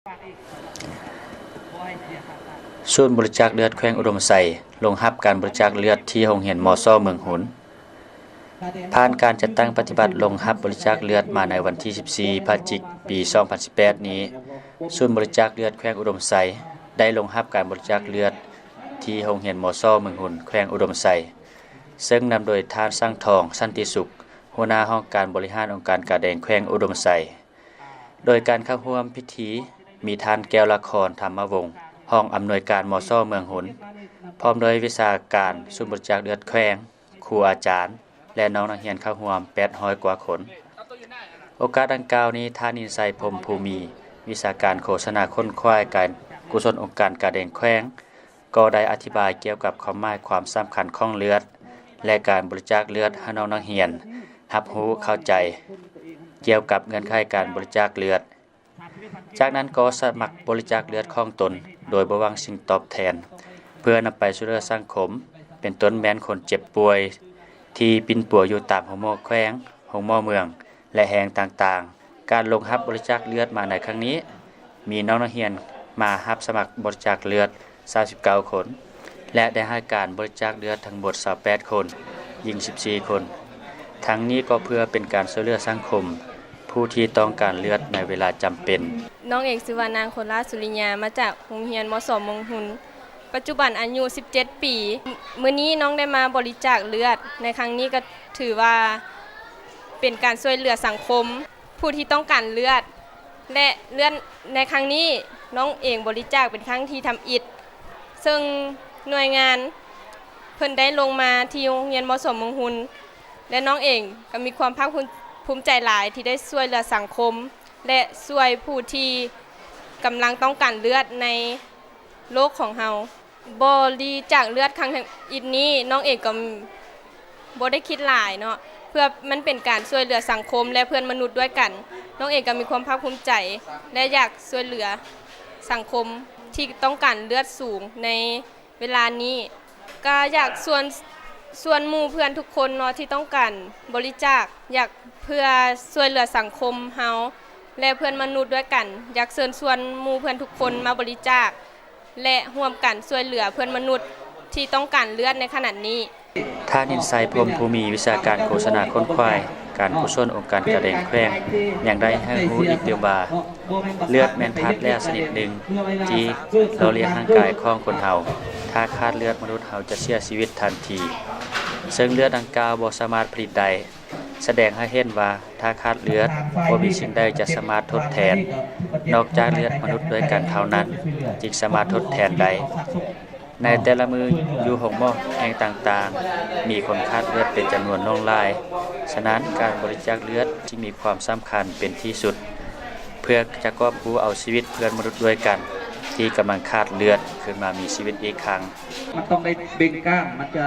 ສູນບໍລິຈາກເລືອດແຂວງອຸດົມໄຊ ລົງຮັບການບໍລິຈາກເລືອດທີ່ໂຮງຮຽນ ມຊ ເມືອງຮຸນ. ຜ່ານການຈັດຕັ້ງປະຕິບັດລົງຮັບບໍລິຈາກເລືອດມາໃນວັນທີສິບສີ່ ພະຈິກ ປີສອງພັນສິບແປດນີ້, ສູນບໍລິຈາກເລືອດແຂວງອຸດົມໄຊ ໄດ້ລົງຮັບການບໍລິຈາກເລືອດທີ່ໂຮງຮຽນ ມຊ ເມືອງຮຸນ ແຂວງອຸດົມໄຊ, ເຊິ່ງນຳໂດຍທ່ານ ສັງທອງ ສັນຕິສຸກ, ຫົວໜ້າຫ້ອງການບໍລິຫານອົງການກາແດງແຂວງອຸດົມໄຊ. ໂດຍການເຂົ້າຮ່ວມພິທີມີທ່ານ ແກ້ວລະຄອນ ທຳມະວົງ, ຮອງອຳນວຍການ ມຊ ເມືອງຮຸນ, ພ້ອມດ້ວຍວິຊາການສູນບໍລິຈາກເລືອດແຂວງ, ຄູອາຈານ ແລະ ນ້ອງນັກຮຽນເຂົ້າຮ່ວມແປດຮ້ອຍກວ່າຄົນ. ໂອກາດດັ່ງກ່າວນີ້, ທ່ານ ນິນໄຊ ພົມພູມີ, ວິຊາການໂຄສະນາຂົນຂວາຍການກຸສົນອົງການກາແດງແຂວງ, ກໍໄດ້ອະທິບາຍກ່ຽວກັບຄວາມໝາຍຄວາມສຳຄັນຂອງເລືອດ ແລະ ການບໍລິຈາກເລືອດໃຫ້ນ້ອງນັກຮຽນຮັບຮູ້ເຂົ້າໃຈກ່ຽວກັບເງື່ອນໄຂການບໍລິຈາກເລືອດ. ຈາກນັ້ນກໍສະໝັກບໍລິຈາກເລືອດຂອງຕົນໂດຍບໍ່ຫວັງສິ່ງຕອບແທນ ເພື່ອນຳໄປຊ່ວຍເຫຼືອສັງຄົມ, ເປັນຕົ້ນແມ່ນຄົນເຈັບປ່ວຍທີ່ປິ່ນປົວຢູ່ຕາມໂຮງໝໍແຂວງ, ໂຮງໝໍເມືອງ ແລະ ແຫ່ງຕ່າງໆ. ການລົງຮັບບໍລິຈາກເລືອດມາໃນຄັ້ງນີ້ ມີນ້ອງນັກຮຽນມາຮັບສະໝັກບໍລິຈາກເລືອດຊາວສິບເກົ້າຄົນ ແລະ ໄດ້ໃຫ້ການບໍລິຈາກເລືອດທັງໝົດຊາວແປດຄົນ, ຍິງສິບສີ່ຄົນ. ທັງນີ້ກໍເພື່ອເປັນການຊ່ວຍເຫຼືອສັງຄົມຜູ້ທີ່ຕ້ອງການເລືອດໃນເວລາຈຳເປັນ. ນ້ອງເອງຊື່ວ່າ ນາງ ໂຄລາ ສຸລິຍາ ມາຈາກໂຮງຮຽນ ມສ ເມືອງຮຸນ. ປັດຈຸບັນອາຍຸສິບເຈັດປີ. ມື້ນີ້ນ້ອງໄດ້ມາບໍລິຈາກເລືອດໃນຄັ້ງນີ້ ກໍຖືວ່າເປັນການຊ່ວຍເຫຼືອສັງຄົມຜູ້ທີ່ຕ້ອງການເລືອດ ແລະ ເລືອດໃນຄັ້ງນີ້ນ້ອງເອງບໍລິຈາກເປັນຄັ້ງທີ່ທຳອິດ, ເຊິ່ງໜ່ວຍງານເພິ່ນໄດ້ລົງມາທີ່ໂຮງຮຽນ ມສ ເມືອງຮຸນ ແລະ ນ້ອງເອງກໍມີຄວາມພາກພູມ ພູມໃຈຫຼາຍທີ່ໄດ້ຊ່ວຍເຫຼືອສັງຄົມ ແລະ ຊ່ວຍຜູ້ທີ່ກຳລັງຕ້ອງການເລືອດໃນ ໂລກຂອງເຮົາ. ບໍລິຈາກເລືອດຄັ້ງທຳອິດນີ້ ນ້ອງເອງກໍບໍ່ໄດ້ຄິດຫຼາຍເນາະ, ເພື່ອມັນເປັນການຊ່ວຍເຫຼືອສັງຄົມ ແລະ ເພື່ອນມະນຸດດ້ວຍກັນ. ນ້ອງເອງກໍມີຄວາມພາກພູມໃຈ ແລະ ຢາກຊ່ວຍເຫຼືອສັງຄົມທີ່ຕ້ອງການເລືອດສູງໃນເວລານີ້. ກໍຢາກຊວນ ຊວນໝູ່ເພື່ອນທຸກຄົນເນາະ ທີ່ຕ້ອງການບໍລິຈາກ, ຢາກເພື່ອຊ່ວຍເຫຼືອສັງຄົມເຮົາ ແລະ ເພື່ອນມະນຸດດ້ວຍກັນ. ຢາກເຊີນຊວນໝູ່ເພື່ອນທຸກຄົນມາບໍລິຈາກ ແລະ ຮ່ວມກັນຊ່ວຍເຫຼືອເພື່ອນມະນຸດທີ່ຕ້ອງການເລືອດໃນຂະນະນີ້. ທ່ານ ນິນໄຊ ພົມພູມີ, ວິຊາການໂຄສະນາຂົນຂວາຍການກຸສົນອົງການກາແດງແຂວງ ຍັງໄດ້ໃຫ້ຮູ້ອີກຕື່ມວ່າ ເລືອດແມ່ນທາດແຫຼວຊະນິດໜຶ່ງທີ່ຫຼໍ່ລ້ຽງຮ່າງກາຍຂອງຄົນເຮົາ. ຖ້າຂາດເລືອດ, ມະນຸດເຮົາຈະເສຍຊີວິດທັນທີ, ເຊິ່ງເລືອດດັ່ງກ່າວບໍ່ສາມາດຜະລິດໄດ້. ສະແດງໃຫ້ເຫັນວ່າ ຖ້າຂາດເລືອດ, ບໍ່ມີສິ່ງໃດຈະສາມາດທົດແທນ ນອກຈາກເລືອດມະນຸດດ້ວຍກັນເທົ່ານັ້ນ ຈຶ່ງສາມາດທົດແທນໄດ້. ໃນແຕ່ລະມື້, ຢູ່ໂຮງໝໍແຫ່ງຕ່າງໆ ມີຄົນຂາດເລືອດເປັນຈຳນວນຫຼວງຫຼາຍ. ສະນັ້ນ, ການບໍລິຈາກເລືອດຈຶ່ງມີຄວາມສຳຄັນເປັນທີ່ສຸດ ເພື່ອຈະກອບກູ້ເອົາຊີວິດເພື່ອນມະນຸດດ້ວຍກັນ ທີ່ກຳລັງຂາດເລືອດ ຄືນມາມີຊີວິດອີກຄັ້ງ. ມັນຕ້ອງໄດ້ເບ່ງກ້າງ, ມັນຈະ